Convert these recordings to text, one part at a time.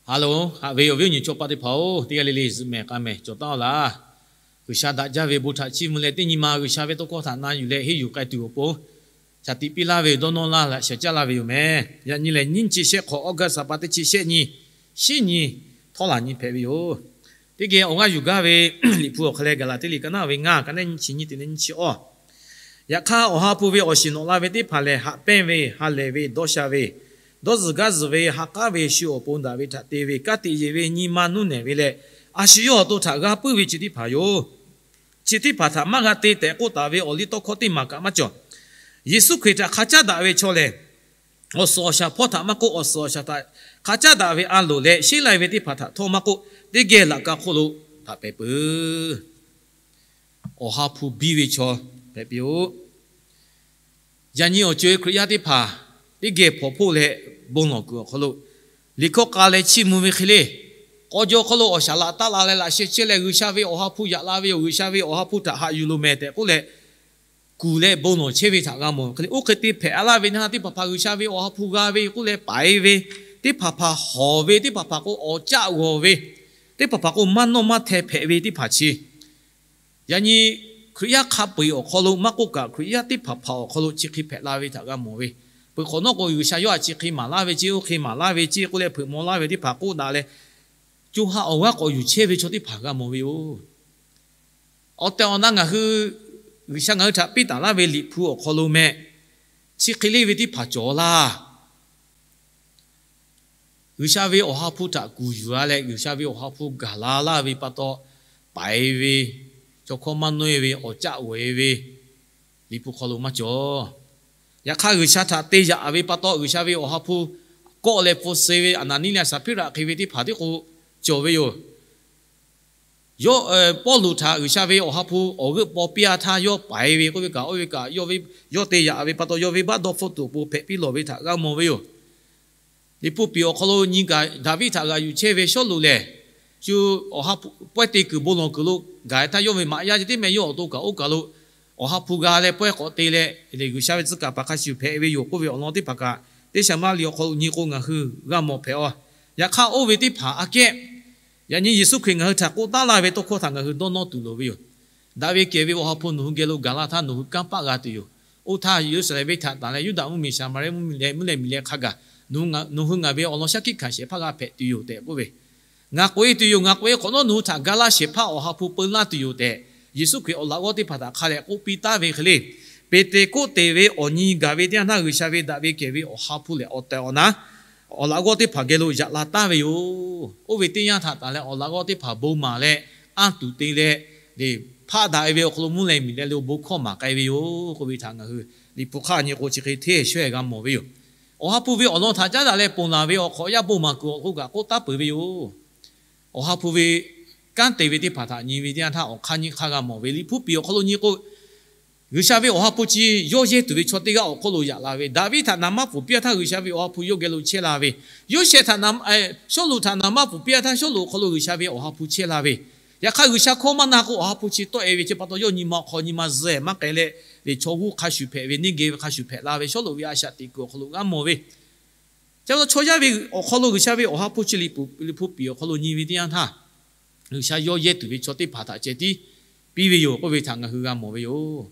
Haˍ loˬ, haꞈ ve awˬ viˉ awˬ nyi chaw paˆ teˇ hpaˍ-oˬ, teˇ g'aˇ le le zuhꞈ mehˍ k'a mehˍ cawˬ taˉ laˇ. G'uiˬsha daꞈ jaˇ ve bon htaꞈ chiˇ mvuh leh, teˇ nyi ma G'uiˬsha ve tawˇ hkawˇ htaꞈ na yuˬ leh henˇ yuˬ k'ai tuˬ awˬ pon, shaˍ tiꞈ piˇ laˇ ve yoˬ, dawˇ nawˇ laˇ leh shehˍ caˇ laˇ ve yoˬ meh. Yaꞈ nyi lehˬ, nyiˇ chi shehˆ hk'awꞈ August ha pa teˇ chi shehˆ nyi, shinˉ nyi, htawˇ laˬ nyi hpehꞈ ve yoˬ. Teˇ geh awˬ g'aˇ yuˬ gaˇ ve liꞈ hpu awˬ hk'aw leh Gaˍlaˍtiˆ liꞈ ka naˉ ve ngaˇ, ka neˉ nyiˇ chi nyiˇ teꞈ neˉ nyiˇ chi awˇ. Yaꞈ hk'aˇ, awˬ ha hpu ve awˬ shiˍ nawꞈ la ve teˇ hpaˍ lehˬ, haꞈ pehnˇ ve, ha lehˬ ve, dawˇ sha ve, dawˇ zuhˬ gaˇ zuhˬ ve, ha k'aˉ ve, shu awˬ pon daꞈ ve htaꞈ te ve, ka tiꞈ yeˬ ve, nyi ma nuˇ nehˬ ve leh, a shu yawˇ awˬ to htaꞈ g'a puiˉ ve chi teˇ hpaˍ yoˬ. Chi teˇ hpaˍ htaꞈ maˇ g'a te tehꞈ k'oˆ taˍ ve awˬ liˇ tawˇ hkawˇ teˇ maˬ kaꞈ maˇ cawˬ. Yeˍsuˆ Hkriꞈ htaꞈ hk'a caˉ daꞈ ve chaw lehˬ, awˬ suhˍ awˬ shaˍ hpawˇ htaꞈ maˇ k'oˆ, awˬ suhˍ awˬ shaˍ htaꞈ hk'a caˉ daꞈ ve a loˍ leh sheˉ lai ve teˇ hpaˍ htaꞈ htawˇ maˇ k'oˆ, teˇ geh laꞈ ka hk'oˆ lo htaꞈ pehˍ peuˬ. Awˬ ha hpu biˇ ve chaw hpehꞈ piˇ-oˆ. Yaꞈ nyi awˬ co-e Hkriꞈ yaˇ teˇ hpaˍ teˇ geh hpawnˬ hpoˆ leh bon lawˬ kuiˬ awˬ hk'aw lo, liꞈ hkawˇ k'a leh chiˇ mvuh ve hk'e le, k'aw jaw hk'aw lo awˬ shaˍ laꞈ taˆ la leh laꞈ sheh chehˇ leh, G'uiˬsha ve awˬ ha hpu yaꞈ la ve yoˬ, G'uiˬsha ve awˬ ha hpu htaꞈ haꞈ yuˬ loˬ mehˍ tehꞈ k'oˆ leh, kuˬ leh bon lawˬ chehˇ ve htaꞈ g'a mawˬ ve hk'e le. Oˇ hk'e te hpehꞈ laˇ ve na, teˇ hpaˍ hpaˍ G'uiˬsha ve awˬ ha hpu g'a ve k'oˆ leh paiˍ ve, teˇ hpaˍ hpaˍ hawˍ ve, teˇ hpaˍ hpaˍ k'o awˬ caˆ g'awˬ ve, teˇ hpaˍ hpaˍ k'o maˇ nawˇ maˇ hteh hpehꞈ ve teˇ hpaˍ chi Yaꞈ nyi Hkriꞈ yaˇ hk'a peu-eˬ awˬ hk'aw lo maˇ k'oˆ kaꞈ, Hkriꞈ yaˇ teˇ hpaˍ hpaˍ awˬ hk'aw lo chi hk'e hpehꞈ la ve htaꞈ g'a mawˬ ve. Peuˬ hk'awꞈ nawˉ k'o, G'uiˬsha yawˇ htaꞈ chi hk'e maˍ laˇ ve ceˇ, oˇ hk'e maˍ laˇ ve ceˇ k'oˆ leh hpeuꞈ maw laˇ ve teˇ hpaˍ k'oˆ daꞈ leh, co ha awˬ g'aˇ k'awꞈ yuˬ chehˇ ve chaw teˇ hpaˍ g'a mawˬ ve yoˬ. Awˬ tehˬ awˬ na ngaˬ hui, G'uiˬsha ngaˬ hui htaꞈ piˇ taˍ laˇ ve liꞈ hpu awˬ hk'aw lo meh, chi hk'e le ve teˇ hpaˍ cawˬ laˇ. G'uiˬsha ve awˬ ha hpu htaꞈ kuˬ yuˬ-a leh, G'uiˬsha ve awˬ ha hpu gaˬ la laˇ ve pa taw, paiˍ ve, chaw hkawˇ maˇ nawˇ-e ve, awˬ caˆ g'awˬ-e ve, liꞈ hpu hk'aw lo maˇ cawˬ. Yaꞈ hk'aˇ, G'uiˬsha htaꞈ te yaꞈ ve pa taw, G'uiˬsha ve awˬ ha hpu kawˆ leh pfuhˇ suh ve Aˍnaˍniˆ leh Saˍhpiˉraꞈ hk'e ve teˇ hpaˍ tiˉ k'o cawˬ ve yoˬ. Yawˇ, Pawˇluꞈ htaꞈ G'uiˬsha ve awˬ ha hpu awˬ g'euˆ paw piˇ-a htaˇ, yawˇ paiˍ ve k'oˆ ve kaꞈ, oˇ ve kaꞈ, yawˇ te yaꞈ ve pa taw, yawˇ venˇbaˆ dawˇ hpfuhˆ tuˬ awˬ pon hpehꞈ piˇ lawˬ ve htaꞈ g'a mawˬ ve yoˬ. Liꞈ hpu piˍ awˬ hk'aw lo nyi kaꞈ, Daˍviˆ htaꞈ g'aꞈ yuˬ chehˇ ve Sawˉluꞈ lehˬ, shu awˬ ha hpu pawehˇ te kuiˬ bon lawˬ kuiˬ lo gaˬ htaˇ, yawˇ ve maꞈ yaˇ chi teˇ meh yawˇ awˬ to kaꞈ oˇ kaˬ lo awˬ ha hpu g'a leh pawehˇ k'awꞈ te leh, G'uiˬsha ve tcuh kaˍ paˍ hk'a shuˍ hpehꞈ ve yoˬ k'oˆ ve awˬ lawn teˇ hpaˍ kaꞈ, teˇ shaˍ maˇ liꞈ awˬ hk'aw lo nyi k'o ngaˬ hui g'a mawˬ hpehꞈ-a. Yaꞈ hk'aˇ, oˇ ve teˇ hpaˍ aꞈ kehˉ, yaꞈ nyi Yeˍsuˆ Hkriꞈ ngaˬ hui htaꞈ k'oˆ taˉ laˇ ve tawˇ hkawˇ htaꞈ ngaˬ hui dawˇ nawˇ tuˬ loˍ ve yoˬ. Daꞈ ve kehˬ ve awˬ ha hpu nawˬ hui geh lo gaˬ la htaˇ, nawˬ hui kanˇ paˆ g'a tuˬ yoˬ. Oˇ htaˇ, Yeˍruˆsaˍlehnˍ venˇ htaꞈ tanˬ leh, Yuˇdaꞈ mvuhˇmiˬ, Saˍmaˍriˆ mvuhˇmiˬ leh mvuhˇ leh miˬ leh hk'a gaˬ, nawˬ hui ngaˬ ve awˬ lawn shaˉ hkiˆ hkanˍ shehˍ hpaˇ g'a hpehꞈ tuˬ yoˬ tehꞈ k'oˆ ve, Ngaˬ k'oꞈ-e tuˬ yoˬ, ngaˬ k'oꞈ-e hk'awꞈ nawˉ nawˬ hui htaꞈ ga laˇ shehˍ hpaˇ awˬ ha hpu peu laˇ tuˬ yoˬ tehꞈ, Yeˍsuˆ Hkriꞈ awˬ laꞈ g'awˇ teˇ hpaˍ htaꞈ hk'a dehꞈ k'oˆ piˇ taˍ ve hk'e le, Peˍteˍkoˆteˍ ve awˬ nyi gaˬ ve teˇ yanˇ htaˇ, G'uiˬsha ve daꞈ ve kehˬ ve awˬ ha hpu lehˬ, awˬ tehˬ awˬ na awˬ laꞈ g'awˇ teˇ hpaˍ geh lo yaꞈ la taˍ ve yoˬ. Oˇ ve teˇ yanˇ htaꞈ tanˬ leh, awˬ laꞈ g'awˇ teˇ hpaˍ bon maˍ leh, anˇ tuˬ te leh, hpaˆ daꞈ ve awˬ hk'aw lo mvuhˇ leh miˬ leh lo bon hkawˇ maˍ k'ai ve yoˬ k'oˆ ve htaꞈ ngaˬ hui Liꞈ hpu hk'aˇ nyi k'o, chi hk'e hteˇ shawehˇ g'a mawˬ ve yoˬ. Awˬ ha hpu ve awˬ lawn htaꞈ caˉ daꞈ leh ponˬ laˬ ve awˬ hk'awꞈ yaˇ bon maˍ kuiˬ awˬ hk'oˆ kaꞈ k'oˆ taˉ peuˬ ve yoˬ. Awˬ ha hpu ve kanˉ te ve teˇ hpaˍ htaꞈ nyi ve teˇ yanˇ htaˇ, awˬ hk'aˇ nyiˇ hk'aˇ g'a mawˬ ve, Liꞈ hpu piˍ awˬ hk'aw lo nyi k'o, G'uiˬsha ve awˬ ha hpu chi yawˇ yehˇ tuˬ ve chaw teˇ g'aˇ awˬ hk'oˆ lo yaꞈ la ve, Daˍviˆ htaꞈ naˍ manˇ pfuhˍ piˇ-a htaˇ, G'uiˬsha ve awˬ ha hpu yawˇ geh lo chehˇ la ve, Yoˇsehꞈ htaꞈ, Sawˉluꞈ htaꞈ naˍ manˇ pfuhˍ piˇ-a htaˇ, Sawˉluꞈ awˬ hk'aw lo G'uiˬsha ve awˬ ha hpu chehˇ la ve, yaꞈ hk'aˇ G'uiˬsha hkawˇ maˇ na k'o, awˬ ha hpu chi tawˆ-e ve chi pa taw, yawˇ nyi ma awˬ hk'aw nyi ma zuhˇ-ehˍ maˇ k'ai leh, lehˬ chaw g'uˇ hk'a shuˍ hpehꞈ ve, neˇ geh ve hk'a shuˍ hpehꞈ la ve, Sawˉluꞈ ve a shaꞈ teꞈ kuiˬ awˬ hk'aw lo g'a mawˬ ve, chi pa taw chaw yaˇ ve awˬ hk'aw lo G'uiˬsha ve awˬ ha hpu chi Liꞈ hpu piˍ awˬ hk'aw lo nyi ve teˇ yanˇ htaˇ, G'uiˬsha yawˇ yehˇ tuˬ ve chaw teˇ hpaˍ htaꞈ ceh tiˉ piˇ ve yoˬ k'oˆ ve htaꞈ ngaˬ hui g'a mawˬ ve yoˬ.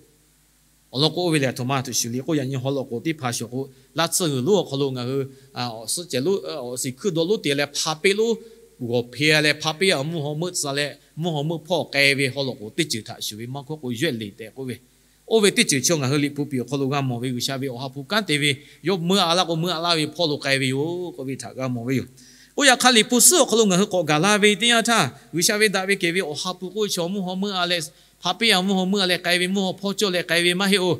Awˬ lawn k'o, oˇ ve lehˬ, a htoꞈ ma tuˬ shuˍ le k'oˆ, yaꞈ nyi haw loꞈ k'oˍ teˇ hpaˍ shawˍ k'o, laˇ tsuhˇ g'uiˬ lonˉ awˬ hk'aw lo ngaˬ hui awˬ suhˉ cehˬ lonˉ, awˬ shiˍ hkuiˇ dawˇ lonˉ te leh hpa peˆ lonˉ g'awˬ hpe-a leh, hpa peˆ-a mvuhˇ haw meuˆ tcuh leh, mvuhˇ haw meuˆ hpawˇ k'ai ve haw loꞈ k'oˍ teˇ ceuˬ htaꞈ shuˍ ve maˇ hkawˇ k'o, yawˇ ehˉ le tehꞈ k'oˆ ve, oˇ ve teˇ ceuˬ chaw ngaˬ hui Liꞈ hpu piˍ awˬ hk'aw lo g'a mawˬ ve, G'uiˬsha ve awˬ ha hpu kanˉ te ve, yawˇ meuˆ-a laˇ k'o, meuˆ-a laˇ ve hpawˇ lo k'ai ve yoˬ k'oˆ ve htaꞈ g'a mawˬ ve yoˬ. Oˇ yaꞈ hk'aˇ, Liꞈ hpu suhˉ awˬ hk'aw lo ngaˬ hui k'awꞈ gaˬ la ve teˇ yanˇ htaˇ, G'uiˬsha ve daꞈ ve kehˬ ve awˬ ha hpu k'oˆ ve chaw mvuhˇ haw meuˆ-a leh, hpa peˆ-a mvuhˇ haw meuˆ-a leh k'ai ve, mvuhˇ haw hpawˇ cawˇ leh k'ai ve maˇ heˆ-oˬ.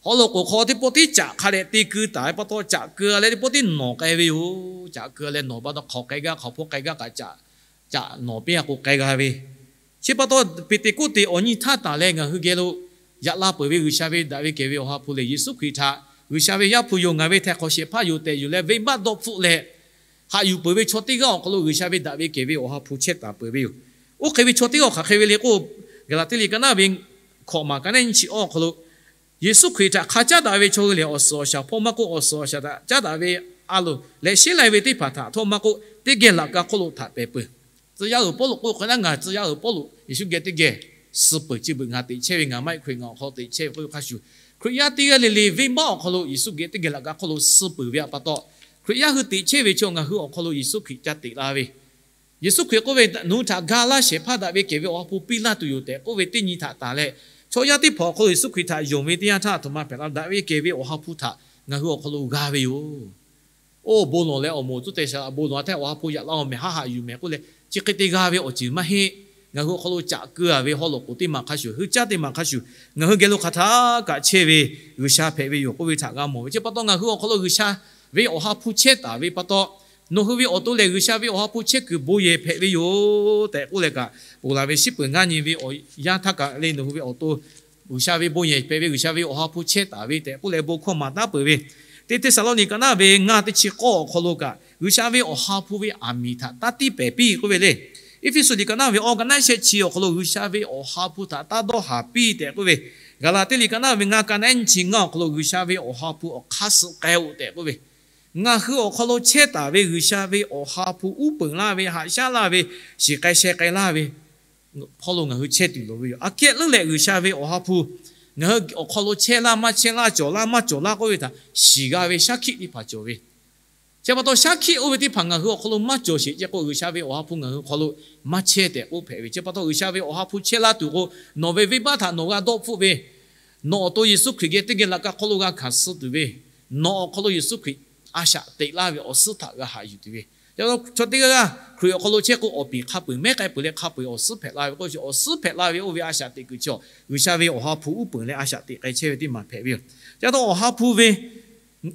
Haw loꞈ k'oˍ hk'aw teˇ pawˆ tiˉ caꞈ hk'a dehꞈ te keu taˍ ve pa taw, caꞈ keu-a leh teˇ pawˆ tiˉ nawˬ k'ai ve yoˬ. Caꞈ keu-a leh nawˬ pa taw, hk'aw k'ai gaˇ, hk'aw hpawˇ k'ai gaˇ kaꞈ caꞈ, caꞈ nawˬ piˇ-a k'o k'ai g'a ve. Chi pa taw, Peˍteˍkoˆteˍ awˬ nyi htaˇ tanˬ leh ngaˬ hui geh lo yaꞈ la peuˬ ve G'uiˬsha ve daꞈ ve kehˬ ve awˬ ha hpu lehˬ, Yeˍsuˆ Hkriꞈ htaꞈ G'uiˬsha ve Yaˇ hpu yoˬ, ngaˬ ve htaiˍ hk'awꞈ shehˍ hpaˇ yoˬ tehꞈ yuˬ leh venˇbaˆ dawˇ hpfuhˆ leh, haꞈ yuˬ peuˬ ve chaw teˇ g'aˇ awˬ hk'aw lo G'uiˬsha ve daꞈ ve kehˬ ve awˬ ha hpu chehˇ taˍ peuˬ ve yoˬ. Oˇ hk'e ve chaw teˇ g'aˇ hk'aˬ hk'e ve le k'o, Gaˍlaˍtiˆ liꞈ ka naˉ ve hkawꞈ maˬ ka naˉ nyiˇ chi awˇ awˬ hk'aw lo, Yeˍsuˆ Hkriꞈ htaꞈ hk'a caˉ daꞈ ve chaw hui lehˬ, awˬ suhˍ awˬ shaˍ hpawˇ maˇ k'oˆ, awˬ suhˍ awˬ shaˍ htaꞈ caˉ daꞈ ve a loˍ leh sheˉ lai ve teˇ hpaˍ htaꞈ htawˇ maˇ k'oˆ, teˇ geh laꞈ ka hk'oˆ lo htaꞈ pehˍ peuˬ. Tcuh yaˇ uiˍ Pawˇluꞈ k'oˆ hk'e naˉ, ngaˬ tcuh yaˇ uiˍ Pawˇluꞈ Yeˍsuˆ geh teˇ geh suh peuˬ, chi beuꞈ ngaˬ teꞈ chehˇ ve, ngaˬ maˇ heˆ hk'e ngaˬ awˬ hk'aw lo teꞈ chehˇ ve k'oˆ ve hk'a shuˍ, Hkriꞈ yaˇ teˇ g'aˇ le le venˇbaˆ awˬ hk'aw lo Yeˍsuˆ geh teˇ geh laꞈ ka hk'oˆ lo suh peuˬ ve pa taw, Hkriꞈ yaˇ hui teꞈ chehˇ ve chaw ngaˬ hui awˬ hk'aw lo Yeˍsuˆ Hkriꞈ ca teꞈ la ve, Yeˍsuˆ Hkriꞈ k'oˆ ve, Nawˬ hui htaꞈ ga laˇ shehˍ hpaˇ daꞈ ve kehˬ ve awˬ ha hpu piˇ laˇ tuˬ yoˬ tehꞈ k'oˆ ve teˇ nyi htaꞈ tanˬ leh, chaw yaˇ teˇ hpaˍ awˬ hk'aw lo Yeˍsuˆ Hkriꞈ htaꞈ yonˍ ve teˇ yanˇ htaˇ, a htoꞈ ma hpehꞈ la, daꞈ ve kehˬ ve awˬ ha hpu htaꞈ ngaˬ hui awˬ hk'aw lo g'a ve yoˬ. Oˇ bon lawˬ leh awˬ moˍ tcuhˉ te sha, bon lawˬ a htaˇ awˬ ha hpu yaꞈ la awˬ mehˍ, haˆ haꞈ yuˬ mehˍ k'oˆ leh, chi hk'e te g'a ve awˬ ceuˬ maˇ heˆ. Ngaˬ hui awˬ hk'aw lo caꞈ keu a ve haw loꞈ k'oˍ teˇ maˬ hk'a shuˍ, hui caˇ teˇ maˬ hk'a shuˍ, ngaˬ hui geh lo hk'aˬ htaˇ kaꞈ chehˇ ve G'uiˬsha hpehꞈ ve yoˬ k'oˆ ve htaꞈ g'a mawˬ ve. Chi pa taw ngaˬ hui awˬ hk'aw lo G'uiˬsha ve awˬ ha hpu chehˇ taˍ ve pa taw, nawˬ hui ve awˬ to lehˬ G'uiˬsha ve awˬ ha hpu chehˇ kuiˬ bon yehˬ hpehꞈ ve yoˬ tehꞈ k'oˆ leh kaꞈ, ponˬ laˬ ve shiˉ peuˬ ngaˇ nyi ve awˬ yanˇ htaˇ kaꞈ le, nawˬ hui ve awˬ to G'uiˬsha ve bon yehˬ hpehꞈ ve, G'uiˬsha ve awˬ ha hpu chehˇ taˍ ve tehꞈ k'oˆ leh bon hkawˇ maˍ taˉ peuˬ ve. Teˇ Hteˇsaˍlawˇniˆ ka naˉ ve ngaˇ teˇ chi k'awˇ awˬ hk'aw lo kaꞈ, G'uiˬsha ve awˬ ha hpu ve aˬ miˍ htaꞈ taˇ tiˇ pehˍ piˇ k'oˆ ve le. Eˇfeˇsuꞈ liꞈ ka naˉ ve awˇ ka naˉ shehˆ chi awˬ hk'aw lo G'uiˬsha ve awˬ ha hpu htaꞈ taˇ dawˇ haˍ piˇ tehꞈ k'oˆ ve. Gaˍlaˍtiˆ liꞈ ka naˉ ve ngaˇ ka naˉ nyiˇ chi ngaˇ awˬ hk'aw lo G'uiˬsha ve awˬ ha hpu awˬ hk'aˇ suh k'ai-oˬ tehꞈ k'oˆ ve. Ngaˬ hui awˬ hk'aw lo chehˇ taˍ ve G'uiˬsha ve awˬ ha hpu uˉ peunˍ laˇ ve, haꞈ shaˉ laˇ ve, shiˍ k'ai sheh k'ai laˇ ve hpawˇ lo ngaˬ hui chehˇ tuˬ loˍ ve yoˬ. Aꞈ kehˉ leuˉ leh G'uiˬsha ve awˬ ha hpu ngaˬ hui awˬ hk'aw lo chehˇ laˇ maˇ chehˇ laˇ, cawˬ laˇ maˇ cawˬ laˇ k'oˆ ve htaꞈ shiˍ g'a ve shaˉ hkiˆ teˇ hpaˍ cawˬ ve. Chi pa taw shaˉ hkiˆ oˇ ve teˇ hpaˍ ngaˬ hui awˬ hk'aw lo maˇ cawˬ sheˍ ce k'o, G'uiˬsha ve awˬ ha hpu ngaˬ hui hk'aw lo maˇ chehˇ tehꞈ k'oˆ hpehꞈ ve. Chi pa taw G'uiˬsha ve awˬ ha hpu chehˇ laˇ tuˬ k'o, nawˬ ve venˇbaˆ htaꞈ nawˬ g'a dawˆ hpfuhˆ ve, nawˬ awˬ to Yeˍsuˆ Hkriꞈ geh teˇ geh laꞈ ka hk'aw lo g'a hkanˍ suh tuˬ ve, nawˬ awˬ hk'aw lo Yeˍsuˆ Hkriꞈ a shaꞈ teꞈ laˇ ve awˬ suhˉ htaꞈ g'a haꞈ yuˬ tuˬ ve. Chaw teˇ g'aˇ g'aˇ Hkriꞈ awˬ hk'aw lo chehˇ k'o, awˬ piˍ hk'a peu-eˬ mehˉ k'ai peuˬ leh hk'a peu-eˬ awˬ suhˉ hpehꞈ la ve k'oˆ ve chi, awˬ suhˉ hpehꞈ la ve oˇ ve a shaꞈ teꞈ kuiˬ chi, G'uiˬsha ve awˬ ha hpu uˉ peunˍ leh a shaꞈ teꞈ k'ai chehˇ ve teˇ maˬ hpehꞈ ve yoˬ. Chi pa taw awˬ ha hpu ve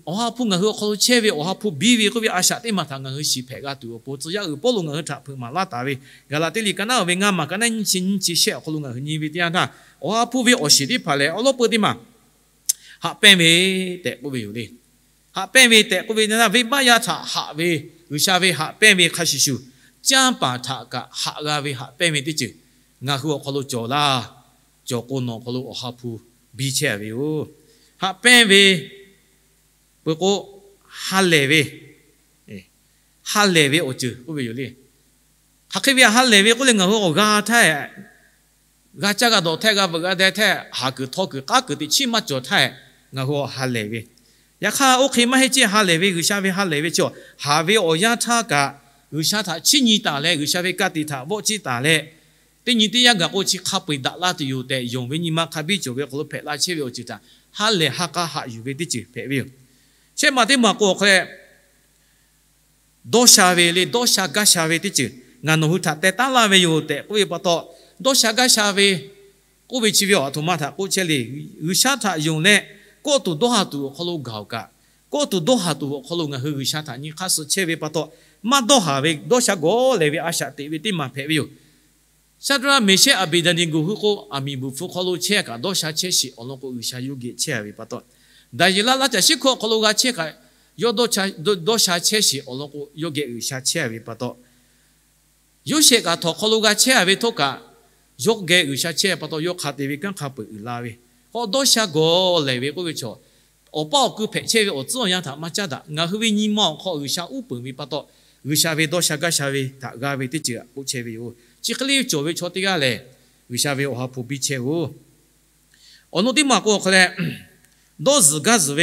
awˬ ha hpu ngaˬ hui awˬ hk'aw lo chehˇ ve awˬ ha hpu biˇ ve k'oˆ ve a shaꞈ teˇ maˬ htaꞈ ngaˬ hui shiˍ hpehꞈ g'a tuˬ awˬ pon tcuh yaˇ uiˍ Pawˇluꞈ ngaˬ hui htaꞈ hpeuꞈ maˍ laˇ taˍ ve. Gaˍlaˍtiˆ liꞈ ka naˉ ve ngaˇ maˬ ka naˉ nyiˇ chi nyiˇ chi shehˆ awˬ hk'aw lo ngaˬ hui nyi ve teˇ yanˇ htaˇ, awˬ ha hpu ve awˬ shiˍ teˇ hpaˍ lehˬ, awˉ lawˉ peu teˇ maˬ haꞈ pehnˇ ve tehꞈ k'oˆ ve yoˬ le. Haꞈ pehnˇ ve tehꞈ k'oˆ ve teˇ yanˇ, venˇbaˆ yaˇ htaꞈ haꞈ ve, G'uiˬsha ve haꞈ pehnˇ ve hk'a shuˍ shuˍ, canˇ paˍ htaꞈ kaꞈ haꞈ g'a ve haꞈ pehnˇ ve teˇ ceuˬ ngaˬ hui awˬ hk'aw lo cawˬ laˇ. Cawˬ k'o nawˬ awˬ hk'aw lo awˬ ha hpu biˇ chehˇ a ve yoˬ. Haꞈ pehnˇ ve peuˬ k'o, ha lehˬ ve, ha lehˬ ve awˬ ceuˬ k'oˆ ve yoˬ le. Hk'aˬ hk'e ve ha lehˬ ve k'oˆ leh ngaˬ hui awˬ g'a htaˇ, g'a caˇ g'a dawˬ htaˇ, g'a veuꞈ g'a deh htaˇ, haˍ kuiˬ htaw kuiˬ k'aˉ kuiˬ teꞈ chiˉ maˇ cawˬ htaˇ, ngaˬ hui awˬ ha lehˬ ve. Yaꞈ hk'aˇ oˇ hk'e maˇ heˆ ceˇ, ha lehˬ ve G'uiˬsha ve ha lehˬ ve chi, haˍ ve awˬ yanˇ htaˇ kaꞈ G'uiˬsha htaꞈ chiˇ nyi taˍ leh, G'uiˬsha ve ka tiꞈ htaꞈ vawˆ ciˇ taˍ leh, teˇ nyi teˇ yanˇ gaˬ k'o chi hk'a peu-eˬ daꞈ laˇ tuˬ yoˬ tehꞈ, yonˍ ve nyi ma hk'a biˇ cawˬ ve awˬ hk'aw lo hpehꞈ la chehˇ ve awˬ ceuˬ htaꞈ ha lehˬ ha k'a haꞈ yuˬ ve teˇ ceuˬ hpehꞈ ve yoˬ. Shehˆ maˬ teˇ maˬ k'o awˬ hk'aw leh dawˇ sha ve le, dawˇ sha gaˇ sha ve teˇ ceuˬ ngaˬ nawˬ hui htaꞈ teh taˉ laˇ ve yoˬ tehꞈ k'oˆ ve pa taw, dawˇ sha gaˇ sha ve k'oˆ ve chi ve awˬ a htoꞈ ma htaꞈ k'oˆ chehˇ le. G'uiˬsha htaꞈ yonˍ leh, kawˆ tuˬ dawˇ haˍ tuˬ awˬ hk'aw lo gaˬ-oˬ kaꞈ, kawˆ tuˬ dawˇ haˍ tuˬ awˬ hk'aw lo ngaˬ hui G'uiˬsha htaꞈ nyi hk'aˇ suh chehˇ ve pa taw, maˇ dawˇ haˍ ve dawˇ sha gawˬ lehˬ ve a shaꞈ teꞈ ve teˇ maˬ hpehꞈ ve yoˬ. Shaˍdraˆ, Meˍshehˆ, Aˍbeˍdaˍneˍgoˍ hui k'o, aˬ miˍ bvuhˬ hpu hk'aw lo chehˇ kaꞈ dawˇ sha chehˇ sheˍ awˬ lawn k'o, G'uiˬsha yawˇ geh chehˇ a ve pa taw, Daˍyeˍlaˆ laˇ caˬ shiˉ hkawˇ hk'aw lo g'a chehˇ kaꞈ, yawˇ dawˇ sha chehˇ sheˍ awˬ lawn k'o, yawˇ geh G'uiˬsha chehˇ a ve pa taw, Yoˇsehꞈ kaꞈ htawnˍ hk'aw lo g'a chehˇ a ve htawˇ kaꞈ, yawˇ geh G'uiˬsha chehˇ pa taw, yawˇ hk'a te ve kanˉ hk'a peu-eˬ uiˍ la ve. K'awꞈ dawˇ sha gawˬ lehˬ ve k'oˆ ve chaw, awˬ paˇ awˬ kui hpehꞈ chehˇ ve awˬ tcuhˉ awˬ yanˇ htaꞈ maˇ caˉ daꞈ. Ngaˬ hui ve nyi ma awˬ hk'aw G'uiˬsha uˉ peunˍ ve pa taw, G'uiˬsha ve dawˇ sha gaˇ sha ve htaꞈ g'a ve teˇ ceuˬ k'oˆ chehˇ ve yoˬ. Chi hk'e le cawˬ ve chaw teˇ g'aˇ lehˬ, G'uiˬsha ve awˬ ha hpu biˇ chehˇ-oˬ. Awˬ naw teˇ maˬ k'o awˬ hk'aw leh, dawˇ zuhˬ gaˇ zuhˬ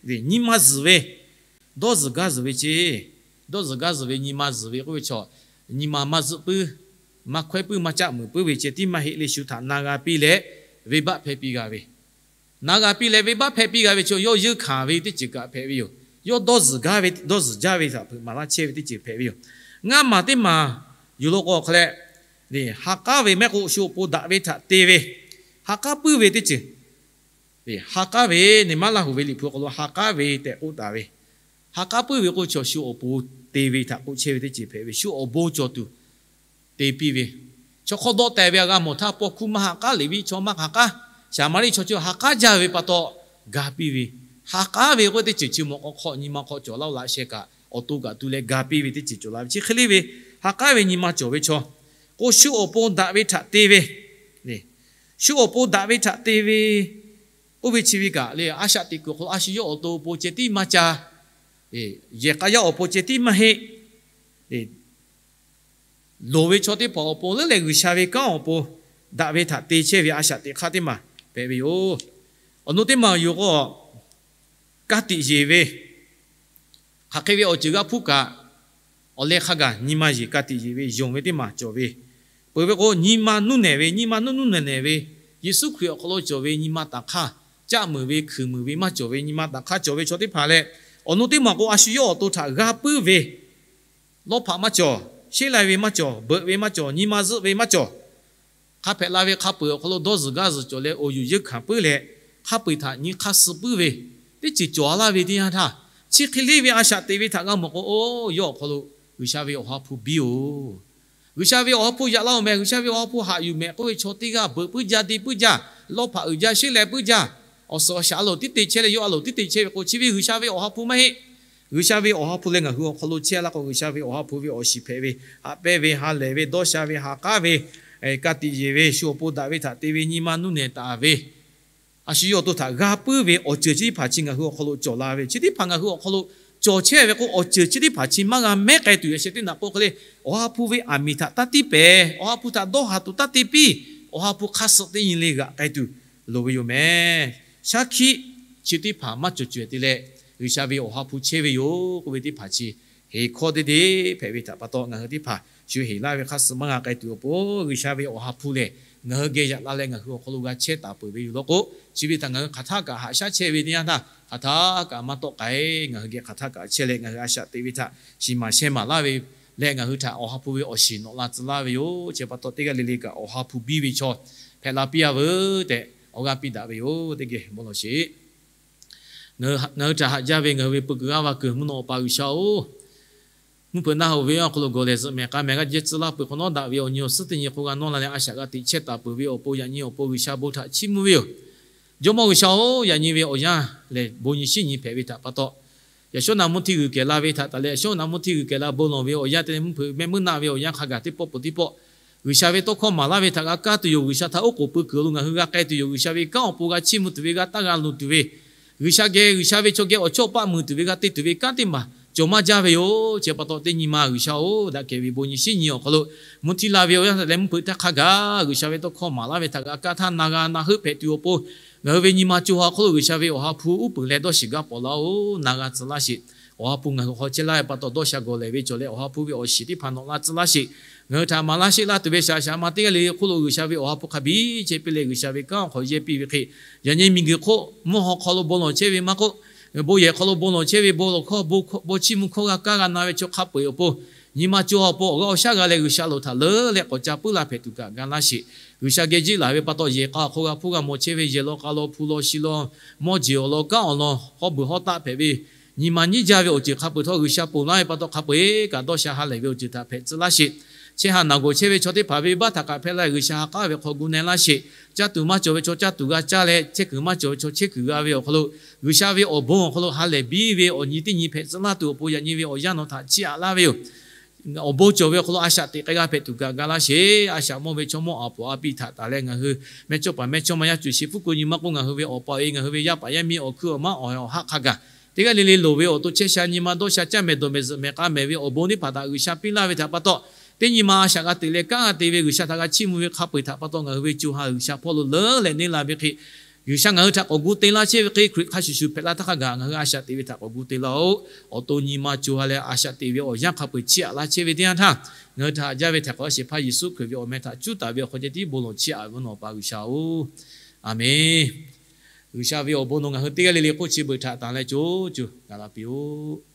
ve, nyi ma zuhˬ ve, dawˇ zuhˬ gaˇ zuhˬ ve ce, dawˇ zuhˬ gaˇ zuhˬ ve nyi ma zuhˬ ve k'oˆ ve chaw, nyi ma maˇ zuhˆ puiˉ, maˇ hkawehˉ puiˉ, maˇ caˆ muiˬ puiˉ ve ceh tiˉ maˇ heˆ le, shu htaꞈ na g'a piˇ leh, venˇbaˆ hpehˇ piˇ g'a ve. Na g'a piˇ leh venˇbaˆ hpehˇ piˇ g'a ve chaw, yawˇ yeunˇ hkanˍ ve teˇ ceuˬ kaꞈ hpehꞈ ve yoˬ. Yawˇ dawˇ zuhˬ gaˇ ve, dawˇ zuhˬ jaˇ ve htaꞈ hpeuꞈ maˍ laˇ chehˇ ve teˇ ceuˬ hpehꞈ ve yoˬ. Ngaˇ maˬ teˇ maˬ yuˬ lo k'o awˬ hk'aw leh, ha k'aˉ ve mehˆ k'o shu awˬ pon daꞈ ve htaꞈ te ve, ha k'aˉ puiˉ ve teˇ ceuˬ, ha k'aˉ ve, Neˍmaˉlaˇhuˍ ve liꞈ hpu awˬ hk'aw lo ha k'aˉ ve tehꞈ k'oˆ taˍ ve, ha k'aˉ puiˉ ve k'o chaw shu awˬ pon te ve htaꞈ k'oˆ chehˇ ve teˇ ceuˬ hpehꞈ ve, shu awˬ bon cawˬ tuˬ te piˇ ve. Chaw hk'aw dawˆ teh ve a g'a mawˬ htaˇ, paw hkuˇ maˇ ha k'aˉ, Leˍviˆ chaw maˇ ha k'aˉ, Saˍmaˍriˆ chaw chi ha k'aˉ jaˇ ve pa taw, ga piˇ ve. Ha k'aˉ ve k'oˆ teˇ ceuˬ chi mawꞈ k'aw hk'aw nyi ma hk'aw cawˬ laˇ-oˬ laꞈ sheh kaꞈ, awˬ to kaꞈ tu leh ga piˇ ve teˇ ceuˬ cawˬ la ve. Chi hk'e le ve, ha k'aˉ ve nyi ma cawˬ ve chaw k'o, shu awˬ pon daꞈ ve htaꞈ te ve, shu awˬ pon daꞈ ve htaꞈ te ve, oˇ ve chi ve kaꞈ le, a shaꞈ teꞈ kuiˬ awˬ hk'aw lo a shu yawˇ awˬ to pon ceh tiˉ maˇ ca, yehˬ k'a yaˇ awˬ pon ceh tiˉ maˇ heˆ. loˍ ve chaw teˇ hpaˍ awˬ pon leuˉ leh G'uiˬsha ve kanˉ awˬ pon daꞈ ve htaꞈ te chehˇ ve a shaꞈ teꞈ hk'aˇ teˇ maˬ hpehꞈ ve yoˬ. Awˬ nu teˇ maˬ yoˬ k'o, ka tiꞈ yeˬ ve, hk'aˬ hk'e ve awˬ ceuˬ g'a hpuˇ kaꞈ, awˬ leh hk'a gaˬ nyi ma yeˬ ka tiꞈ yeˬ ve yonˍ ve teˇ maˬ cawˬ ve, peuˬ ve k'o, nyi ma nuˇ nehˬ ve, nyi ma nuˇ nuˇ nehˬ nehˬ ve, Yeˍsuˆ Hkriꞈ awˬ hk'aw lo cawˬ ve nyi ma taˍ hk'aˇ, caˆ meuˍ ve, hkuiˍ meuˍ ve maˇ cawˬ ve, nyi ma taˍ hk'aˇ cawˬ ve chaw teˇ hpaˍ leh, awˬ nu teˇ maˬ k'o, a shu yawˇ awˬ to htaꞈ g'a puiˉ ve, lawˇ hpaꞈ maˇ cawˬ, sheˉ lai ve maˇ cawˬ, beuꞈ ve maˇ cawˬ, nyi ma zuhˆ ve maˇ cawˬ, hk'a hpehꞈ la ve hk'a peu-eˬ awˬ hk'aw lo dawˇ zuhˬ gaˇ zuhˬ cawˬ leh, awˬ yuˬ yeunˇ hkanˍ puiˉ leh, hk'a peu-eˬ htaꞈ nyi hk'aˇ suh puiˉ ve, teˇ ceuˬ cawˬ laˇ ve teˇ yanˇ htaˇ, chi hk'e leˇ ve a shaꞈ teꞈ ve htaꞈ g'a mawˬ k'o, oˇ yawˇ awˬ hk'aw lo G'uiˬsha ve Awˬ ha hpu biˇ-oˬ. G'uiˬsha ve Awˬ ha hpu yaꞈ laˇ-oˬ meh, G'uiˬsha ve Awˬ ha hpu haꞈ yuˬ mehˍ k'oˆ ve chaw teˇ g'aˇ beuꞈ puiˉ jaˇ, deˇ puiˉ jaˇ, lawˇ hpaꞈ uiˍ jaˇ, sheˉ leh puiˉ jaˇ, awˬ suhˍ awˬ shaˍ a loˍ tiˉ te chehˇ leh yawˇ a loˍ tiˉ te chehˇ ve k'o, chi ve G'uiˬsha ve Awˬ ha hpu maˇ heˆ. G'uiˬsha ve Awˬ ha hpu leh ngaˬ hui awˬ hk'aw lo chehˇ laˇ k'o, G'uiˬsha ve Awˬ ha hpu ve awˬ shiˍ hpehꞈ ve, haꞈ pehnˇ ve, ha lehˬ ve, dawˇ sha ve, ha k'aˉ ve, ka tiꞈ yeˬ ve, shu awˬ pon daꞈ ve htaꞈ te ve, nyi ma nuˇ nehˬ taˍ ve, a shu yawˇ awˬ to htaꞈ g'a puiˉ ve awˬ ceuˬ chi teˇ hpaˍ chi ngaˬ hui awˬ hk'aw lo cawˬ la ve, chi teˇ hpaˍ ngaˬ hui awˬ hk'aw lo cawˬ chehˇ ve k'o, awˬ ceuˬ chi teˇ hpaˍ chi maˇ g'a mehˉ k'ai tuˬ, yaꞈ sheh teˇ naꞈ k'oˆ hk'e le, Awˬ ha hpu ve aˬ miˍ htaꞈ taˇ tiˉ pehˍ, Awˬ ha hpu htaꞈ dawˇ haˍ tuˬ taˇ te piˇ, Awˬ ha hpu hk'aˇ suh teˇ nyi le g'aꞈ k'ai tuˬ loˍ ve yoˬ meh. Shaˉ hkiˆ chi teˇ hpaˍ maˇ cawˬ cawehˬ te leh, G'uiˬsha ve Awˬ ha hpu chehˇ ve yoˬ k'oˆ ve teˇ hpaˍ chi heˍ hkawˇ teˇ deˇ hpehꞈ ve htaꞈ pa taw, ngaˬ hui teˇ hpaˍ shu heˍ laˇ ve hk'aˇ suh maˇ g'a k'ai tuˬ awˬ pon, G'uiˬsha ve Awˬ ha hpu lehˬ ngaˬ hui geh yaꞈ la leh ngaˬ hui awˬ hk'aw lo g'a chehˇ taˍ peuˬ ve yoˬ law k'o, chi ve htaꞈ ngaˬ hui hk'aˬ htaˇ kaꞈ haꞈ shaˉ chehˇ ve teˇ yanˇ htaˇ, hk'aˬ htaˇ kaꞈ maˇ tawˆ k'ai. Ngaˬ hui geh hk'aˬ htaˇ kaꞈ chehˇ leh, ngaˬ hui a shaꞈ teꞈ ve htaꞈ shiˍ maˍ sheh maˍ laˇ ve leh, ngaˬ hui htaꞈ Awˬ ha hpu ve awˬ shiˍ nawꞈ la tcuh laˇ ve yoˬ. Chi pa taw, teˇ g'aˇ le le kaꞈ Awˬ ha hpu biˇ ve chaw hpehꞈ la piˇ-a veuˬ tehꞈ awˬ g'aˇ piˇ daꞈ ve yoˬ. Teˇ geh bon lawˬ sheˍ. Ngaˬ hui htaꞈ haꞈ jaˇ ve ngaˬ hui ve peu kuiˬ g'aˇ va kuiˬ mvuhˇ naw Awˬ pa G'uiˬsha-oˬ, mvuhˇ hpeuꞈ naˆ hoꞈ ve awˬ hk'aw lo gawˬ lehˬ zuhꞈ mehˍ k'a mehˍ g'a jehˇ tcuh laˇ peuˬ hk'awꞈ nawˉ, daꞈ ve awˬ nyi awˬ suhˉ teˇ nyi hk'oˆ g'a nawˇ la leh, a shaꞈ g'a teꞈ chehˇ taˍ peuˬ ve awˬ pon, yaꞈ nyi awˬ pon G'uiˬsha bon htaꞈ chiˇ mvuh ve yoˬ. Jawˇmawˇ G'uiˬsha-oˬ, yaꞈ nyi ve awˬ yanˇ lehˬ, bon nyi shiˉ nyi hpehꞈ ve htaꞈ pa taw, yaꞈ shawˉ naꞈ mvuhˇ htiˇ g'uiˬ kehˬ la ve htaꞈ taˍ leh, yaꞈ shawˉ naꞈ mvuhˇ htiˇ g'uiˬ kehˬ la bon lawˬ ve awˬ yanˇ te leh, mvuhˇ hpeuꞈ mehˆ meuˇ naˆ ve awˬ yanˇ hk'a gaˬ teˇ pawˆ peuˬ teˇ pawˆ, G'uiˬsha ve tawˇ hkawˇ maˍ laˇ ve htaꞈ g'a kaˇ tuˬ yoˬ. G'uiˬsha htaꞈ oˉ k'oˍ pui kuiˬ lo ngaˬ hui g'a k'ai tuˬ yoˬ. G'uiˬsha ve kanˉ awˬ pon g'a chiˇ mvuh tuˬ ve, g'a taˇ g'a luˬ tuˬ ve, G'uiˬsha geh, G'uiˬsha ve chaw geh awˬ chawˇ paˆ muiˬ tuˬ ve, g'a te tuˬ ve kanˉ teˇ maˬ cawˬ maˇ jaˇ ve yoˬ. Chi pa taw, teˇ nyi ma G'uiˬsha-oˬ, daꞈ kehˬ ve bon nyi shiˉ nyi awˬ hk'aw lo mvuhˇ htiˇ la ve awˬ yanˇ htaꞈ leh, mvuhˇ hpeuꞈ htaˇ hk'a gaˬ G'uiˬsha ve tawˇ hkawˇ maˍ laˇ ve htaꞈ g'a kaˇ htaˇ, na g'a na heuˆ hpehꞈ tuˬ awˬ pon, ngaˬ hui ve nyi ma co ha hk'oˆ lo G'uiˬsha ve Awˬ ha hpu uˉ peunˍ leh dawˇ shiˍ gaˇ pawˍ laˇ-oˬ, na g'a tcuh laˇ sheˍ. Awˬ ha hpu ngaˬ hui hk'aw chehˇ laˇ ve pa taw, dawˇ sha gawˬ lehˬ ve cawˬ leh, Awˬ ha hpu ve awˬ shiˍ teˇ hpaˍ nawꞈ la tcuh laˇ sheˍ. Ngaˬ hui htaꞈ maˍ laˇ sheˆ laˇ tuˬ ve shaˍ shaˍ ma teˇ g'aˇ le le hk'oˆ lo G'uiˬsha ve Awˬ ha hpu hk'a biˇ chehˇ piˇ leh, G'uiˬsha ve kanˉ awˬ hk'aw yehˇ piˇ ve hk'e, yaꞈ nyi miˬguiˬ hk'oˆ mvuhˇ haw hk'aw lo bon lawˬ chehˇ ve maˇ k'oˆ, bon yehˬ hk'aw lo bon lawˬ chehˇ ve, bon lawˬ hkawˇ, bon chiˇ mvuh hkawˇ g'a kaˇ g'a na ve chaw hk'a peu-eˬ awˬ pon, nyi ma co ha awˬ pon awˬ g'aˇ awˬ shaˉ g'a leh, G'uiˬsha loˍ htaꞈ leuˉ leh k'awꞈ ca puiˉ laˇ hpehꞈ tuˬ kaꞈ ga laˇ sheˍ. G'uiˬsha geh jiˆ laˬ ve pa taw, yehˬ k'a awˬ hk'aw g'a hpuˇ g'a mawˬ chehˇ ve, yehˬ law k'a law, hpu law shi law, mawˇ jeˬ awˬ lawn, kanˉ awˬ lawn, hawˉ beuˬ hawˉ taˆ hpehꞈ ve, nyi ma nyiˉ jaˇ ve awˬ ceuˬ hk'a peu-eˬ htawˇ, G'uiˬsha ponˬ laˇ ve pa taw, hk'a peu-eˬ kaꞈ dawˇ sha ha lehˬ ve awˬ ceuˬ htaꞈ hpehꞈ tcuh laˇ sheˍ. Chehˇ ha naˬ gawˬ chehˇ ve chaw teˇ hpaˍ ve venˇbaˆ htaꞈ kaꞈ hpehˇ laˇ, G'uiˬsha ha k'aˉ ve hk'aw gu na-e laˇ sheˍ. Caˇ tuˬ maˇ cawˬ ve chaw caˇ tuˬ g'a caˇ leh, chehˇ kuiˬ maˇ cawˬ ve chaw chehˇ kuiˬ g'a ve awˬ hk'aw lo, G'uiˬsha ve awˬ bon awˬ hk'aw lo ha lehˬ biˇ ve awˬ nyi teˇ nyi hpehꞈ tcuh laˇ tuˬ awˬ pon, yaꞈ nyi ve awˬ yanˇ nawˬ htaꞈ chiˇ aꞈ laˇ ve yoˬ. Awˬ bon cawˬ ve awˬ hk'aw lo a shaꞈ teꞈ k'ai g'a hpehꞈ tuˬ kaꞈ ga laˇ sheˍ. A shaꞈ mawˇ ve chaw mawˇ aˬ poˍ a piˇ htaꞈ taˍ leh, ngaˬ hui mehˇchawˇ paˍ mehˇchawˇma yaˇ cuˬ sheˍ pfuhˇ ko nyi ma k'o, ngaˬ hui ve awˬ pa-e, ngaˬ hui ve yaˇ paˍ yaˇ miˇ awˬ hkuiˉ awˬ maˉ awˬ haꞈ hk'a gaˬ, teˇ g'aˇ le le loˍ ve awˬ to chehˇ sha nyi ma dawˇ sha caˇ mehˍ dawˬ mehˍ zuhꞈ mehˍ k'a mehˍ ve awˬ bon teˇ hpaˍ htaꞈ G'uiˬsha piˇ laˇ ve htaꞈ pa taw, teˇ nyi ma a shaꞈ g'a teꞈ leh kanˉ g'a te ve G'uiˬsha htaꞈ g'a chiˇ mvuh ve hk'a peu-eˬ htaꞈ pa taw, ngaˬ hui ve co ha G'uiˬsha hpawˇ lo leuˉ leh neˇ la ve hk'e, G'uiˬsha ngaˬ hui htaꞈ k'awꞈ gu te laˇ chehˇ ve hk'e, Hkriꞈ hk'a shuˍ shuˍ hpehꞈ la htaˇ hk'a gaˬ ngaˬ hui a shaꞈ teꞈ ve htaꞈ k'awꞈ gu te laˇ-oˆ. Awˬ to nyi ma co ha leh a shaꞈ teꞈ ve awˬ yanˇ hk'a peu-eˬ chiˇ aꞈ laˇ chehˇ ve teˇ yanˇ htaˇ, ngaˬ hui htaꞈ haꞈ jaˇ ve htaiˍ hk'awꞈ laˇ sheˍ hpaˇ Yeˍsuˆ Hkriꞈ ve awˬ meh htaꞈ cuˉ taˍ ve awˬ hk'aw ceh tiˉ bon lawˬ chiˇ aꞈ ve Awˬ pa G'uiˬsha-oˬ, Aˍmenˍ. G'uiˬsha ve awˬ bon nawˬ ngaˬ hui teˇ g'aˇ le le hk'oˆ chi beuꞈ htaꞈ tanˬ leh co co gaˬ la piˇ-oˆ.